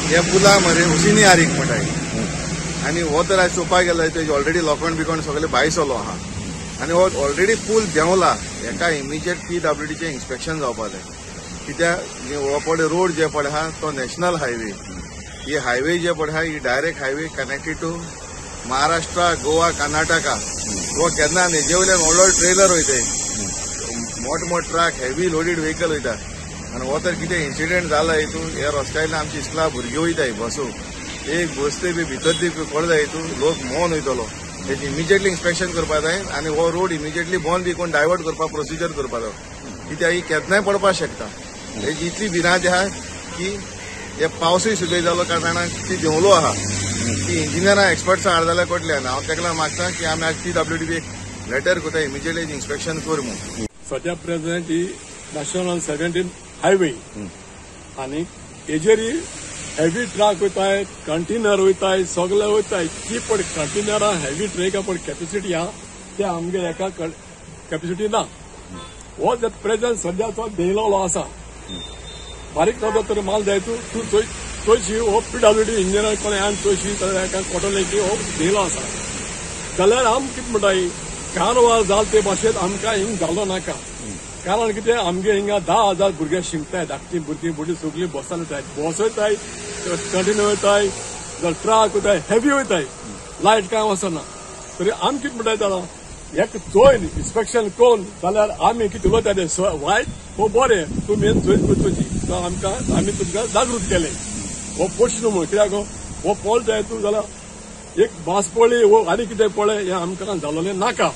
हे पुला मरे हुसिनी आरीक म्हणटाय आनी हो तर आयज चोवपाक गेलो तेज ऑलरेडी लोखण बिकोण सगळे भायसलो आहा आनी हो ऑलरेडी पूल देंवला. हेका इमिजिएट पीडब्ल्यूडीचें इन्स्पेक्शन जावपा जाय. कित्याक हो पळय रोड जे पळय आहा तो नॅशनल हायवे. ही हायवे जे पळय आहा ही direct highway connected to Maharashtra, Goa, Karnataka. हो केन्ना हेजे वयल्यान व्हडलो ट्रेलर वयताय, मोठ मोठ ट्रक, हेवी लोडीड व्हेकल वयता. आनी हो तर कितें इन्सिडेंट जाला हितून ह्या रस्त्या वयल्यान आमची इस्कुला भुरगीं वयताय बसू एक बस ते बी भितर ती पडला हितून लोक मोन वयतलो. हेजी इमिजिएटली इन्स्पेक्शन करपा जाय आनी हो रोड इमिजिएटली बंद बी कोण डायवर्ट करपाक प्रोसिजर करपा जाय. कित्याक ही केन्नाय पडपाक शकता. हेजी इतली भिरांत आहा की हे पावसूय सुद्दां जालो कारणान ती देंवलो आहा. ती इंजिनियरां एक्सपर्ट्सां हाड जाल्यार कळटलें. आनी हांव तेका लागून मागता की आमी आज पीडब्ल्यूडी एक लेटर करता, इमिजिएटली इन्स्पेक्शन कर म्हूण. सद्या प्रेझेंट ही नॅशनल 17 हायवे आनी हेजेर हेवी ट्रक वयताय, कंटेनर वयताय, सगळे वयताय. जी पळय कंटेनरां हेवी ट्रका पळय कॅपेसिटी आहा ते आमगे एका कॅपेसिटी ना. हो जर प्रेझेंट सद्याचो देंवलेलो आसा. बारीक जाता तर माल जाय तूं तूं चोयशी हो पीडब्ल्यूडी इंजिनियर कोण आनी चोयशी जाल्यार कळटलें की हो देंवलो आसा. जाल्यार आम कितें म्हणटाय कारवार जाल ते भाशेन आमकां हिंग जालो नाका. कारण कितें आमगे हिंगा 10,000 भुरगे शिकताय, धाकटी भुरगीं भुरगीं सगळीं बसान वयताय, बस वयताय, कंटिन्यू वयताय, जाल्यार ट्रक वयताय, हेवी वयताय, लायट कांय वचना. तरी आमी कितें म्हणटाय जाणां एक चोय इन्स्पेक्शन करून जाल्यार आमी कितें उलयता तें वायट हो बरें तुमी चोयत करची. तो आमकां आमी तुमकां जागृत केलें हो प्रश्न म्हूण. कित्याक हो पळय जाय तूं जाल्यार एक बास पळय हो आनी कितें पळय हें आमकां जालोलें नाका.